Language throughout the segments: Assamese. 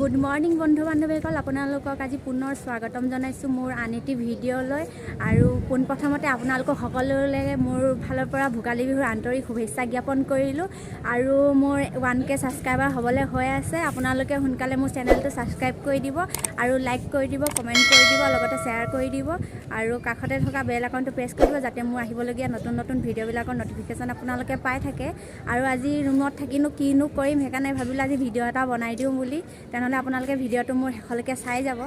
গুড মৰ্ণিং বন্ধু বান্ধৱীসকল, আপোনালোকক আজি পুনৰ স্বাগতম জনাইছোঁ মোৰ আন এটি ভিডিঅ'লৈ। আৰু পোনপ্ৰথমতে আপোনালোকক সকলোলৈ মোৰ ফালৰ পৰা ভোগালী বিহুৰ আন্তৰিক শুভেচ্ছা জ্ঞাপন কৰিলোঁ। আৰু মোৰ 1K subscriber হ'বলৈ হৈ আছে, আপোনালোকে সোনকালে মোৰ চেনেলটো ছাবস্ক্ৰাইব কৰি দিব আৰু লাইক কৰি দিব, কমেণ্ট কৰি দিব, লগতে শ্বেয়াৰ কৰি দিব আৰু কাষতে থকা বেল আইকনটো প্ৰেছ কৰি দিব, যাতে মোৰ আহিবলগীয়া নতুন নতুন ভিডিঅ'বিলাকৰ ন'টিফিকেশ্যন আপোনালোকে পাই থাকে। আৰু আজি ৰুমত থাকিনো কিনো কৰিম, সেইকাৰণে ভাবিলোঁ আজি ভিডিঅ' এটা বনাই দিওঁ বুলি। তেনেহ'লে আপোনালোকে ভিডিঅ'টো মোৰ শেষলৈকে চাই যাব।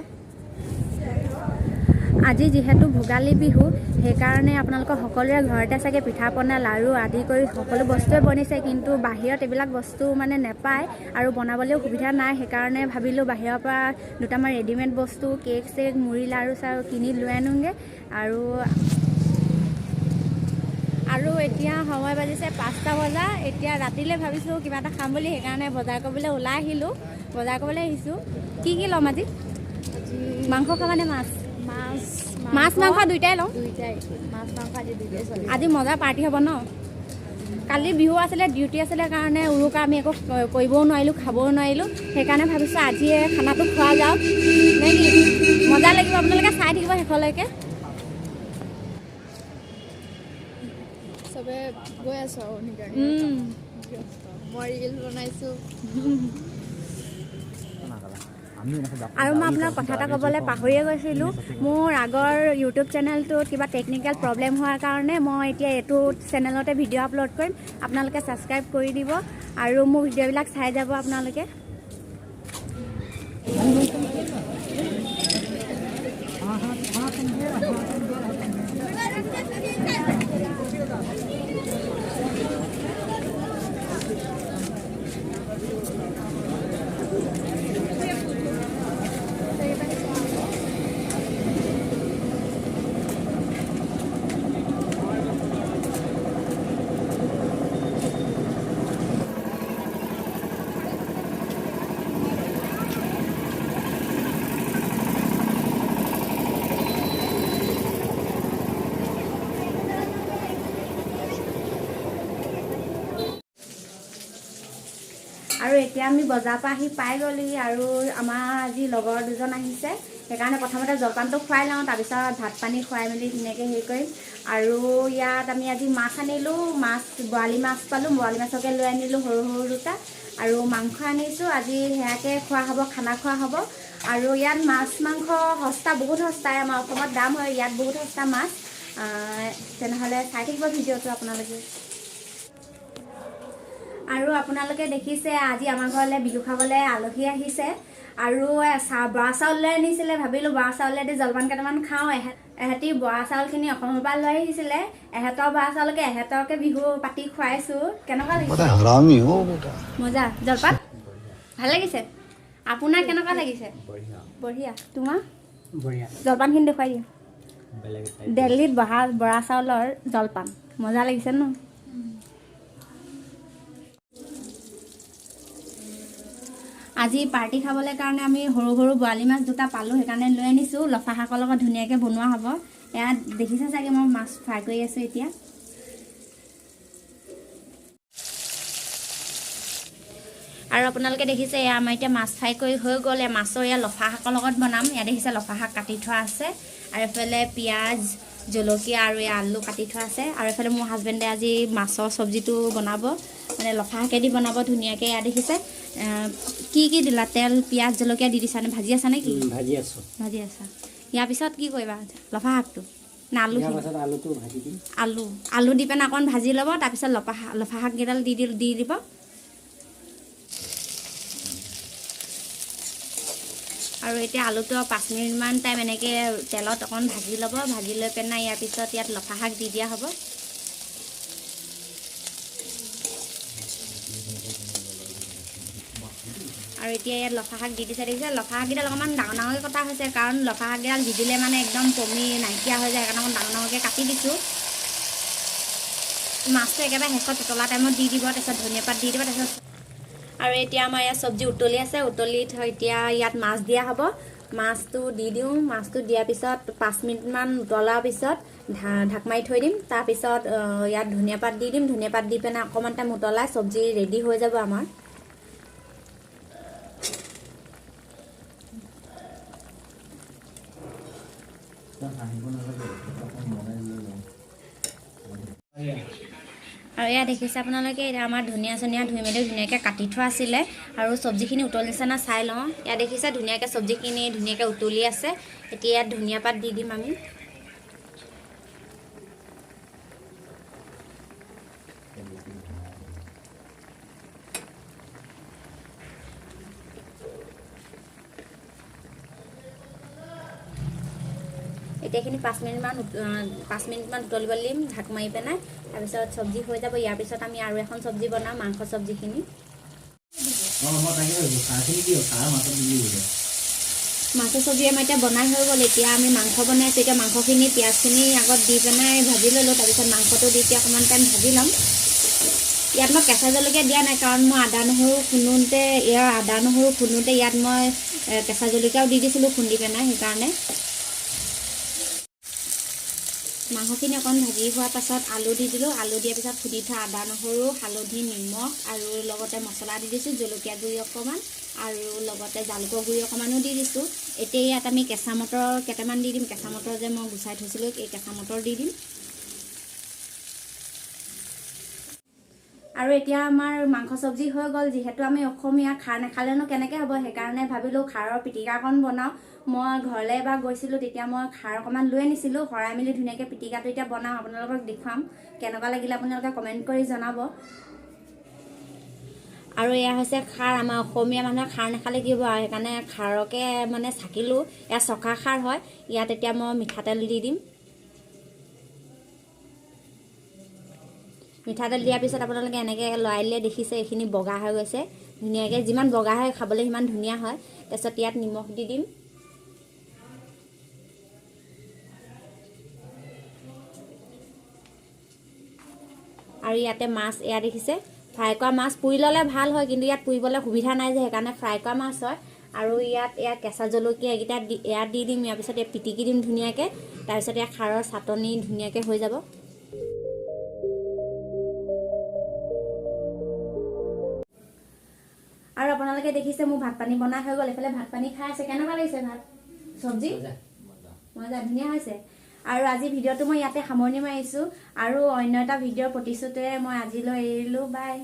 আজি যিহেতু ভোগালী বিহু, সেইকাৰণে আপোনালোকৰ সকলোৰে ঘৰতে চাগে পিঠা পনা, লাড়ু আদি কৰি সকলো বস্তুৱে বনিছে, কিন্তু বাহিৰত এইবিলাক বস্তু মানে নেপায় আৰু বনাবলৈও সুবিধা নাই। সেইকাৰণে ভাবিলোঁ বাহিৰৰ পৰা দুটামান ৰেডিমেড বস্তু, কেক চেক, মুড়ি লাড়ু চাড়ু কিনি লৈ আনোগৈ। আৰু আৰু এতিয়া সময় বাজিছে 5টা বজা। এতিয়া ৰাতিলৈ ভাবিছোঁ কিবা এটা খাম বুলি, সেইকাৰণে বজাৰ কৰিবলৈ ওলাই আহিলোঁ। বজাৰ কৰিবলৈ আহিছোঁ। কি কি ল'ম আজি? মাংস খাবানে মাছ? মাছ মাংস দুইটাই ল'ম। আজি মজা পাৰ্টি হ'ব ন? কালি বিহু আছিলে, ডিউটি আছিলে কাৰণে উৰুকা আমি একো কৰিবও নোৱাৰিলোঁ, খাবও নোৱাৰিলোঁ। সেইকাৰণে ভাবিছোঁ আজিয়ে খানাটো খোৱা যাওক নে কি? মজা লাগিব, আপোনালোকে চাই থাকিব শেষলৈকে। চবে গৈ আছো আৰু নিজৰ মই ৰিল বনাইছোঁ। আৰু মই আপোনাক কথা এটা ক'বলৈ পাহৰিয়ে গৈছিলোঁ। মোৰ আগৰ ইউটিউব চেনেলটোত কিবা টেকনিকেল প্ৰব্লেম হোৱাৰ কাৰণে মই এতিয়া এইটো চেনেলতে ভিডিঅ' আপলোড কৰিম। আপোনালোকে ছাবস্ক্ৰাইব কৰি দিব আৰু মোৰ ভিডিঅ'বিলাক চাই যাব আপোনালোকে। আৰু এতিয়া আমি বজাৰৰ পৰা আহি পাই গ'লোহি। আৰু আমাৰ আজি লগৰ দুজন আহিছে, সেইকাৰণে প্ৰথমতে জলপানটো খুৱাই লওঁ, তাৰপিছত ভাত পানী খুৱাই মেলি ধুনীয়াকৈ হেৰি কৰিম। আৰু ইয়াত আমি আজি মাছ আনিলোঁ, মাছ বৰালি মাছ পালোঁ, বৰালি মাছকে লৈ আনিলোঁ সৰু সৰু দুটা। আৰু মাংস আনিছোঁ, আজি সেয়াকে খোৱা হ'ব, খানা খোৱা হ'ব। আৰু ইয়াত মাছ মাংস সস্তা, বহুত সস্তাই, আমাৰ অসমত দাম হয়, ইয়াত বহুত সস্তা মাছ। তেনেহ'লে চাই থাকিব ভিডিঅ'টো আপোনালোকে। আৰু আপোনালোকে দেখিছে আজি আমাৰ ঘৰলৈ বিহু খাবলৈ আলহী আহিছে। আৰু বৰা চাউল লৈ আনিছিলে, ভাবিলোঁ বৰা চাউলেদি জলপান কেইটামান খাওঁ। এহেঁতি বৰা চাউলখিনি অসমৰ পৰা লৈ আহিছিলে, এহেঁতৰ বৰা চাউলকে এহেঁতৰকে বিহু পাতি খুৱাইছোঁ। কেনেকুৱা লাগিছে? মজা জলপান ভাল লাগিছে। আপোনাৰ কেনেকুৱা লাগিছে? বঢ়িয়া। তোমাৰ জলপানখিনি দেখুৱাই দিয়া। দিল্লীত বৰা চাউলৰ জলপান মজা লাগিছে ন? আজি পাৰ্টি খাবলৈ কাৰণে আমি সৰু সৰু বৰালি মাছ দুটা পালোঁ, সেইকাৰণে লৈ আনিছোঁ। লফা শাকৰ লগত ধুনীয়াকৈ বনোৱা হ'ব। ইয়াত দেখিছে চাগে মই মাছ ফ্ৰাই কৰি আছোঁ এতিয়া। আৰু আপোনালোকে দেখিছে এয়া আমাৰ এতিয়া মাছ ফ্ৰাই কৰি হৈ গ'ল। এয়া মাছৰ এয়া লফা শাকৰ লগত বনাম। ইয়াত দেখিছে লফা শাক কাটি থোৱা আছে, আৰু এইফালে পিঁয়াজ, জলকীয়া আৰু এয়া আলু কাটি থোৱা আছে। আৰু এইফালে মোৰ হাজবেণ্ডে আজি মাছৰ চব্জিটো বনাব, মানে লফা শাকেদি বনাব ধুনীয়াকৈ। ইয়াত দেখিছে কি কি দিলা? তেল, পিঁয়াজ, জলকীয়া দি দিছা নে? ভাজি আছা নে কি? ভাজি আছোঁ। ভাজি আছা। ইয়াৰ পিছত কি কৰিবা? লফা শাকটো না আলু? আলুটো ভাজি দিম। আলু দি পেলাই অকণ ভাজি ল'ব, তাৰপিছত লফা শাককেইডাল দি দিব। আৰু এতিয়া আলুটো 5 মিনিটমান টাইম এনেকৈ তেলত অকণ ভাজি ল'ব। ভাজি লৈ পেলাই ইয়াৰ পিছত ইয়াত লফা শাক দি দিয়া হ'ব। আৰু এতিয়া ইয়াত লফা শাক দি দিছে। দেখিছে লফা শাককেইডাল অকণমান ডাঙৰ ডাঙৰকৈ কটা হৈছে, কাৰণ লফা শাককেইডাল দি দিলে মানে একদম পমি নাইকিয়া হৈ যায়, সেইকাৰণে অকণ ডাঙৰ ডাঙৰকৈ কাটি দিছোঁ। মাছটো একেবাৰে শেষত উতলা টাইমত দি দিব, তাৰপিছত ধনিয়া পাত দি দিব। তাৰপিছত আৰু এতিয়া আমাৰ ইয়াত চব্জি উতলি আছে, উতলি এতিয়া ইয়াত মাছ দিয়া হ'ব। মাছটো দি দিওঁ। মাছটো দিয়াৰ পিছত 5 মিনিটমান উতলাৰ পিছত ঢাক মাৰি থৈ দিম। তাৰপিছত ইয়াত ধনিয়া পাত দি দিম। ধনিয়া পাত দি পেলাই অকণমান টাইম উতলাই চব্জি ৰেডি হৈ যাব আমাৰ। আৰু এয়া দেখিছে আপোনালোকে, এতিয়া আমাৰ ধনিয়া চনিয়া ধুই মেলি ধুনীয়াকৈ কাটি থোৱা আছিলে। আৰু চব্জিখিনি উতলিছে না চাই লওঁ। এয়া দেখিছে ধুনীয়াকৈ চব্জিখিনি ধুনীয়াকৈ উতলি আছে। এতিয়া ইয়াত ধনিয়া পাত দি দিম আমি। এতিয়া এইখিনি 5 মিনিটমান উতলিব দিম ঢাক মাৰি পেলাই। তাৰপিছত চব্জি হৈ যাব। ইয়াৰ পিছত আমি আৰু এখন চব্জি বনাম, মাংস চব্জিখিনি। অঁ, মই তাকে ভাবিছোঁ, খাৰখিনি কি খাৰ মাছত দিলি বোলে। মাছৰ চব্জি আমাৰ এতিয়া বনাই হৈ গ'ল। এতিয়া আমি মাংস বনাইছোঁ। এতিয়া মাংসখিনি পিঁয়াজখিনি আগত দি পেলাই ভাজি ল'লোঁ। তাৰপিছত মাংসটো দি এতিয়া অকণমান টাইম ভাজি ল'ম। ইয়াত মই কেঁচা জলকীয়া দিয়া নাই, কাৰণ মই আদা নহৰু খুন্দোতে ইয়াৰ আদা নহৰু খুন্দোতে ইয়াত মই কেঁচা জলকীয়াও দি দিছিলোঁ খুন্দি পেলাই, সেইকাৰণে। মাংসখিনি অকণ ভাজি হোৱাৰ পাছত আলু দি দিলোঁ। আলু দিয়াৰ পিছত খুন্দি থোৱা আদা, নহৰু, হালধি, নিমখ আৰু লগতে মছলা দি দিছোঁ, জলকীয়া গুড়ি অকণমান আৰু লগতে জালুকৰ গুড়ি অকণমানো দি দিছোঁ। এতিয়া ইয়াত আমি কেঁচা মটৰ কেইটামান দি দিম। কেঁচা মটৰ যে মই গুচাই থৈছিলোঁ, এই কেঁচা মটৰ দি দিম। আৰু এতিয়া আমাৰ মাংস চব্জি হৈ গ'ল। যিহেতু আমি অসমীয়া, খাৰ নাখালেনো কেনেকৈ হ'ব? সেইকাৰণে ভাবিলোঁ খাৰৰ পিটিকাকণ বনাওঁ। মই ঘৰলৈ এবাৰ গৈছিলোঁ, তেতিয়া মই খাৰ অকণমান লৈ আনিছিলোঁ। শৰাই মেলি ধুনীয়াকৈ পিটিকাটো এতিয়া বনাওঁ, আপোনালোকক দেখুৱাম। কেনেকুৱা লাগিলে আপোনালোকে কমেণ্ট কৰি জনাব। আৰু এয়া হৈছে খাৰ। আমাৰ অসমীয়া মানুহে খাৰ নাখালে কি হ'ব আৰু? সেইকাৰণে খাৰকে মানে চাকিলোঁ। এয়া চকা খাৰ হয়। ইয়াত এতিয়া মই মিঠাতেল দি দিম। মিঠাতেল দিয়াৰ পিছত আপোনালোকে এনেকৈ লৰাই দিলে দেখিছে এইখিনি বগা হৈ গৈছে ধুনীয়াকৈ। যিমান বগা হয়, খাবলৈ সিমান ধুনীয়া হয়। তাৰপিছত ইয়াত নিমখ দি দিম। আৰু ইয়াতে মাছ, এয়া দেখিছে ফ্ৰাই কৰা মাছ। পুৰি ল'লে ভাল হয়, কিন্তু ইয়াত পুৰিবলৈ সুবিধা নাই যে, সেইকাৰণে ফ্ৰাই কৰা মাছ হয়। আৰু ইয়াত এয়া কেঁচা জলকীয়া এইকেইটা দি ইয়াত দি দিম। ইয়াৰ পিছত ইয়াত পিটিকি দিম ধুনীয়াকৈ। তাৰপিছত ইয়াত খাৰৰ চাটনি ধুনীয়াকৈ হৈ যাব। আৰু আপোনালোকে দেখিছে মোৰ ভাত পানী বনাই হৈ গ'ল। এইফালে ভাত পানী খাই আছে। কেনেকুৱা লাগিছে ভাত চব্জি? মজা, ধুনীয়া হৈছে। আৰু আজি ভিডিঅ'টো মই ইয়াতে সামৰণি মাৰিছোঁ। আৰু অন্য এটা ভিডিঅ'ৰ প্ৰতিশ্ৰুতিৰে মই আজিলৈ এৰিলোঁ। বাই।